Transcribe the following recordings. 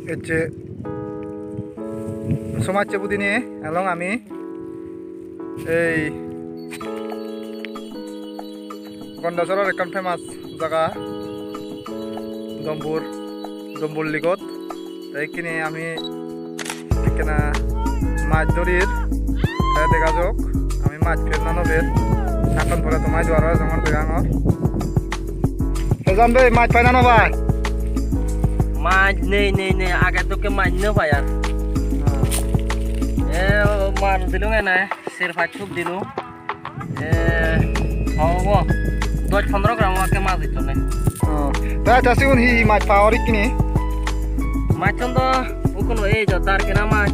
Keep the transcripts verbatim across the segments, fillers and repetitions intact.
Ecche somajje budine elong ami ei Gondasorar ekkan famous jaga Dombur, Dombur Ligot. Te ikkine ami ekkena mach dhorir. Te dega jok, ami mach per na no per. Hakkon pore tomai duaro ejongor degangor. Ejon bhei, mach pai na no pai? Mach nei, nei, nei, age dokke mach no pai ar. E, o mar dilung ene, ser pach suk dilung. E, hobo, dos pondro gram obakke mach itto ne. O, ta, ta sigun hi hi mach paor ikkini? Machchun do ukkuno ei jo darkena mach,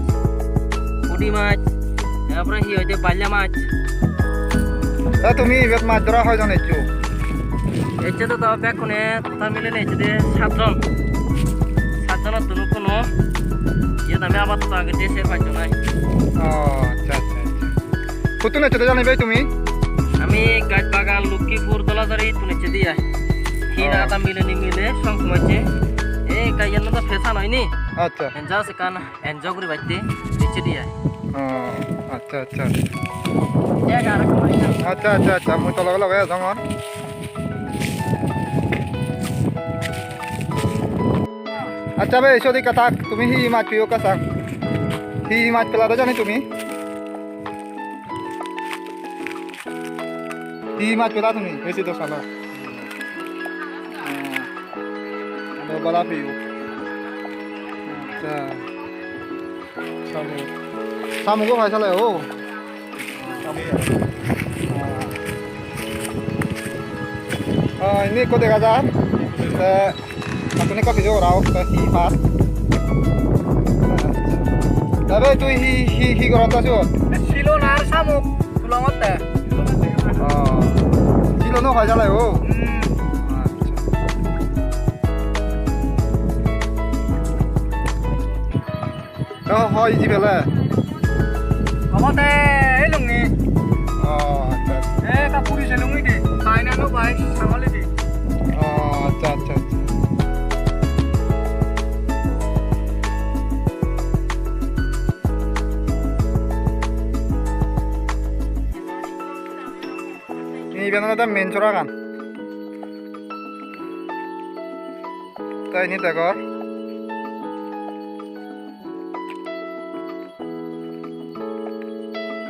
pudi mach, tarpore hi hoide balla mach. Ta tumi ibet mach dhora hoijon eccho? Ecche do, do bekkune total milinei ecche de satjon. Satjonottun ukkuno iyot ami apatthoto agede ser pachjon ai. O, accha, accha, accha. Huttun ecchode jani bhei tumi? Ami Gajbagan, Lokkipur, Dolajari ittun ecchedi ai. Hi na Oh. ta mileni mile song song ecche. Ei ekka iyan do pesan oini. Accha. Just ekkan enjoy guribatte ecchedi ai. Oh, accha, accha. Dega aro ekkan. Accha, accha, accha. Mui to loge loge ejongor. Accha bhei, siyot ekka thak. Tumi hi hi mach peyo ekka sang? Hi hi mach pelade jani tumi? Hi mach pela tumi? Besi do sala. Ado bala peyo. Accha. Samuk. Samugo pai sale o. Ah, ini ikko dega jar. Te, attun ikko video gora ok, te hi pat. Te bhei, tui hi, hi, hi gorot ta siyot? Silon ar samuk tulongotte. Oh. Silon o pai jale o? Hmm. Accha. To hoi jibele? Obode ei lungi. Oh, accha, accha. Eh, ta puri se lungi di. Pai na no pai, sangoli di. Oh, accha, accha, accha. Iben olode main soragan. Te ini degor.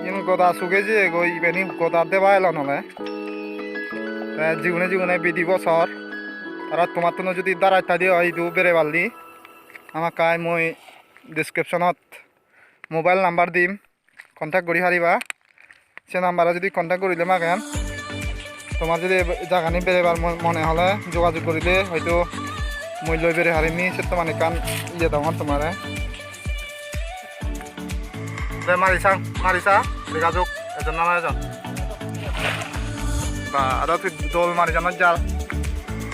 Iyen goda suge jeyegoi, ibeni goda deba elon ole. Te jigune jigune bidi bosor. Tara tomattuno judi darai tadi oi idu bereballi. Hamakkai mui description-ot mobile number dim, contact guri pariba. Se number-ot judi contact gurile magen, tomar judi jagani berebar mon-, mone hole jogajog gurile hoito mui loi bere parim, ni setto mane ekkan iye dongor tomare. De mari sang, mari sa, dega jok, ejon na no ejon. Ba, aro tui dol mari jano jal.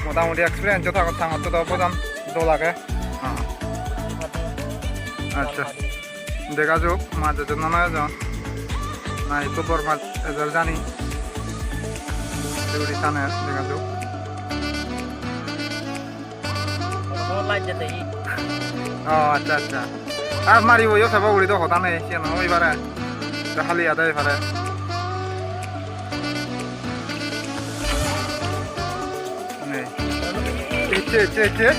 Motamoti experience-o thangot, thangot to bojan dol age. Ha. Accha. Dega jok, maj ejon na no ejon. Na ikko bor maj ejer jani. Duri tane dega jok. Light jete hi? Oh, accha, accha. Ar maribo yo sebo guri do hoda nei, siyan oi pare. Te hali ade oi pare. Nei. Ecche, ecche, ecche.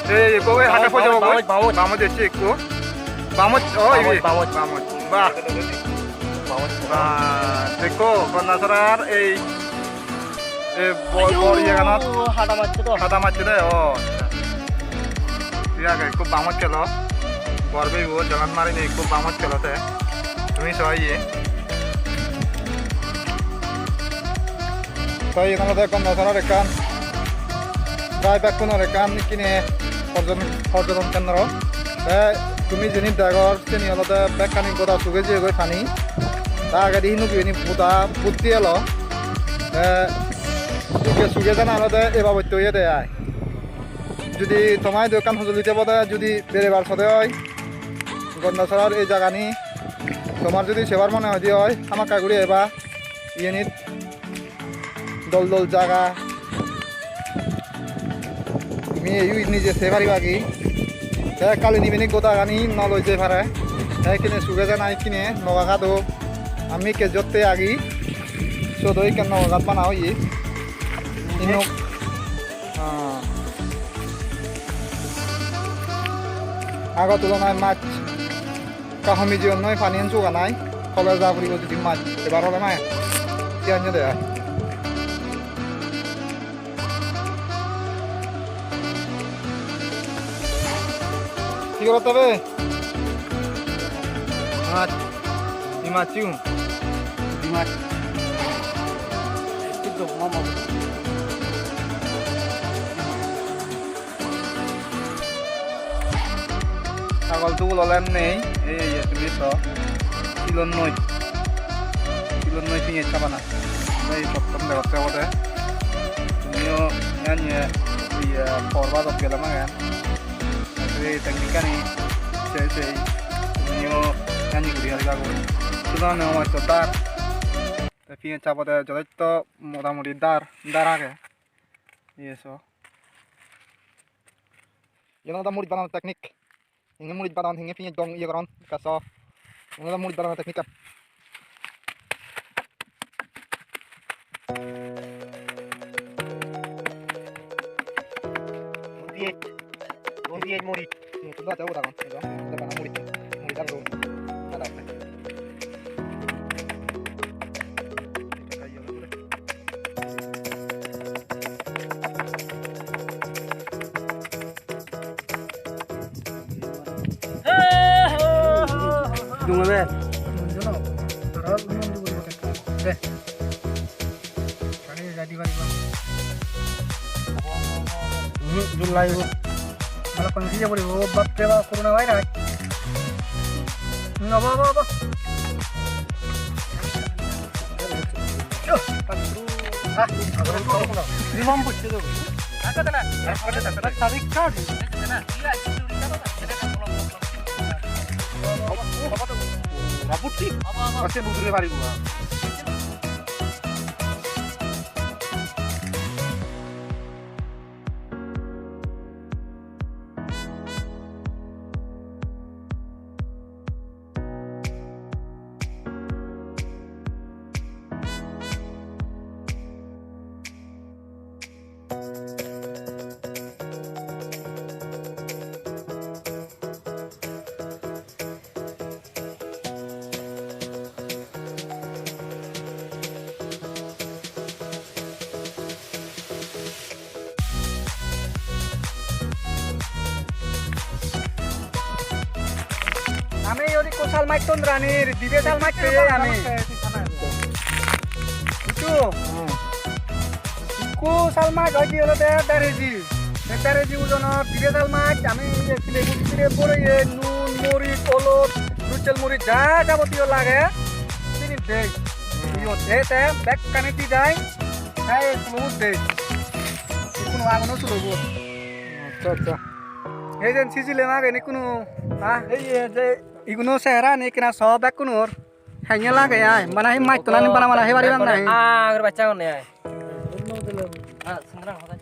Ei, ekko ei, hate poi jabo goi. Bamoj, bamoj. Bamoj ecche ekko. Bamoj, oh, bamoj, ibe. Bamoj. Bamoj. Bah. Bamoj. Bah, dekho, Gondasorar ei, ei bor, bor iyeganot. Ayo, hada macche do. Hada macche de, oh. Thik age, ekko bamoj pelo. Bor beibo, jalan marinei ekko bamoj pelo te. Tumi so iye. Te iyen olode Gondasorar ekkan, prai bekkunor ekkan ikkine porjon-, porjoton kendro. Te tumi jeni degor, seni olode bekkani goda suge jeyegoi pani. Ta agedi hintu ibeni goda botti elo. Te suge, suge jana olode ebabotte oyede ai. Judi toma idu ekkan hojoli tebode, judi berebar sode oi, Gondasorar ei jagani tomar judi sebar mone hoide oi, hamakkai guri eba. Iyenit dol dol jaga. Tumi eyo nije sei paribagi. Te Te ekka lini bini godagani no loi jei pare. Te ekkene suge jana ekkene noga gado. Ami ikke jotte agi. Siyot o ikke noga gat bana oye. Inok. Ah. Ago tulonai mach. Ekka homi jeyonnoi, paniyan suga nai. Tole ja puribo judi mach ebar ole nai. Siyan jode ai. Hi gorot tabe? Mach. Hi mach sigun? Hi mach. Ekku dok mama. Sagol tugul ole nei, ei, ei, ei, tumi so. Silonnoi. Silonnoi piyej sabana. Ei prottom degotte obode. Tumiyo iyan ye, iye, por bajot gele mage. Ei technique ani sei sei. Tumiyo iyan ye guri pariba goi. Silonnoi omottun dar. Te piyej sabode jodesto motamoti dar, dar age. Iye so. Iyen olode muris banana technique. Hinge muris badan, hinge piyej dong iye goron, ekka so. Iyen olode muris banana technique an. Piyej, piyej muris. Piyej tulo ate obo dagon, ejo, olode bana muris, muris ar dong. Ada. Dungo ber. Deh. Kani jadi bari bang. Mhm, jul laibo. Balokkani sije poribo, o bap re bap, corona virus. Hmm, obo, obo, obo. Yo, patru. Ah, rimam bocche do. Asa tana. Asa tana. Tarik card. Ora butti. Ase nudure paribo. Ami iyot ekko sal maj ton ranir, dibe sal maj peye ami. Bujo? Hmm. Ekko sal maj oi di olode der keji. Te der keji ujonor dibe sal maj ami lebu bidire boreye nun, moris, olot, nucchel moris, ja jabotiyo lage. Sini dei. Iyot te te bekkani di jai. Hai, ekko dei. Ekko aguno sulo bo. Accha, accha. Ei jen sijile mage ikkunu, ha? Ei je iguno sehara ni ekkena so bekkunor. Henge lage ai, bana hi maj tolani bana bana he bari bang nahi. Ah, agar baccha gonne ai. Ah, sandra hoda.